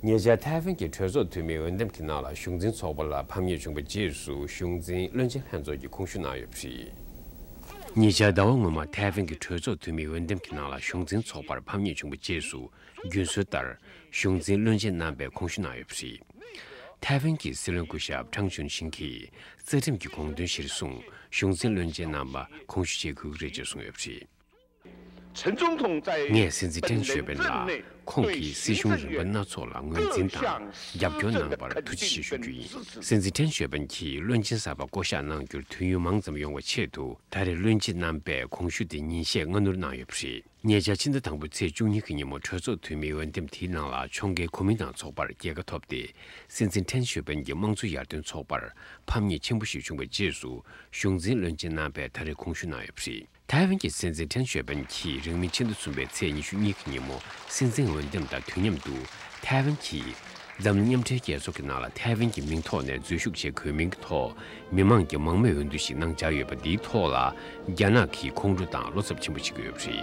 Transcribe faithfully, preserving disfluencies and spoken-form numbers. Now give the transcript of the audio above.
ཉེ་ཆར་ཐའེ་ཝན་གྱི་གྲོས་ཚོགས་འཐུས་མིའི་འོས་འདེམས་ཀྱི་ནང་ལ་གཞུང་འཛིན་ཚོགས་པ་ལ་ཕམ་ཉེས་བྱུང་བའི་རྗེས་སུ། གཞུང་འཛིན་བློན་ཆེན་ལྷན་ཚོགས་ཀྱིས་ཁོང་ཞུ་གནང་ཡོད་པ་རེད། ཉེ་ཆར་ཟླ་བ་སྔོན་མ་ཐའེ་ཝན་གྱི་གྲོས་ཚོགས་འཐུས་མིའི་འོས་འདེམས་ཀྱི་ནང་ལ་གཞུང་འཛིན་ཚོགས་པར་ཕམ་ཉེས་བྱུང་བའི་རྗེས་སུ། རྒྱུན་སྲོལ་ལྟར་གཞུང་འཛིན་བློན་ཆེན་རྣམ་པས་ཁོང་ཞུ་གནང་ཡོད་པ་རེད། ཐའེ་ཝན་གྱི་སྲིད་བློན་སྐུ་ཞབས་ཁྲང་ཆུན་ཤིན་གྱིས་རྩ་ཁྲིམས་ཀྱི་དགོངས་དོན་གཞིར་བཟུང་། གཞུང་འཛིན་བློན་ཆེན་རྣམ་པ་ཁོང་ཞུ་བྱེད་དགོས་ཀྱི་རེད་ཅེས་གསུངས་ཡོད་པ་རེད། ངས་སྲིད་འཛིན་ཁྲེན་ཞུས་པན་ལ་ཁོང་གིས་སྲིད་གཞུང་རིམ་པ་སྣ་ཚོགས་ལ་ངོས་འཛིན་དང་རྒྱབ་སྐྱོར་གནང་བར་ཐུགས་རྗེ་ཆེ་ཞུ་རྒྱུ་ཡིན། སྲིད་འཛིན་ཁྲེན་ཞུས་པན་གྱིས་བློན་ཆེན་གསར་པ་བསྐོ་གཞག་གནང་རྒྱུར་དུས་ཡུན་མང་ཙམ་ཡོང་བའི་ཆེད་དུ། ད་རེས་བློན་ཆེན་རྣམ་པས་ཁོང་ཞུ་དེ་ཉིན་ཤས་སྔ་སྣུར་གནང་ཡོད་པ་རེད། ཉེ་ཆར་ཕྱི་ཟླ་དང་པོའི་ཚེས་བཅུ་གཉིས་ཀྱི་ཉིན་མོ་གྲོས་ཚོགས་འཐུས་མིའི་འོས་འདེམས་དེའི་ནང་ལ་ཕྱོགས་འགལ་གོ་མིན་ཏང་ཚོགས་པར་རྒྱལ་ཁ་ཐོབ་སྟེ། སྲིད་འཛིན་ཁྲེན་ཞུས་པན་གྱི་དམངས་གཙོ་ཡར་ཐོན་ཚོགས་པར་ཕམ་ཉེས་ཆེན་པོ་ཞིག་བྱུང་བའི་རྗེས་སུ། གཞུང་འཛིན་བློན་ཆེན་རྣམ་པས་ད་རེས་ཁོང་ཞུ་གནང་ཡོད་པ་རེད། ཐའེ་ཝན་གྱི་སྲིད་འཛིན་ཁྲེན་ཞུས་པན་གྱིས་རིང་མིན་ཕྱི་ཟླ་གསུམ་པའི་ཚེས་ཉི་ཤུ་གཉིས་ཀྱི་ཉིན་མོ་སྲིད་འཛིན་འོས་འདེམས་དང་དུས་མཉམ་དུ། ཐའེ་ཝན་གྱིས་འཛམ་གླིང་མཉམ་འབྲེལ་རྒྱལ་ཚོགས་ཀྱི་ནང་ལ་ཐའེ་ཝན་གྱི་མིང་ཐོག་ནས་འཛུལ་ཞུགས་བྱེད་དགོས་མིན་གྱི་ཐོག་མི་མང་གི་མང་མོས་འོས་བསྡུ་ཞིག་གནང་འཆར་ཡོད་པ་འདིའི་ཐོག་ལ། རྒྱ་ནག་གིས་ཁོང་ཁྲོ་དང་བློ་འཚབ་ཆེན་པོ་བྱེད་ཀྱི་ཡོད་པ་རེད།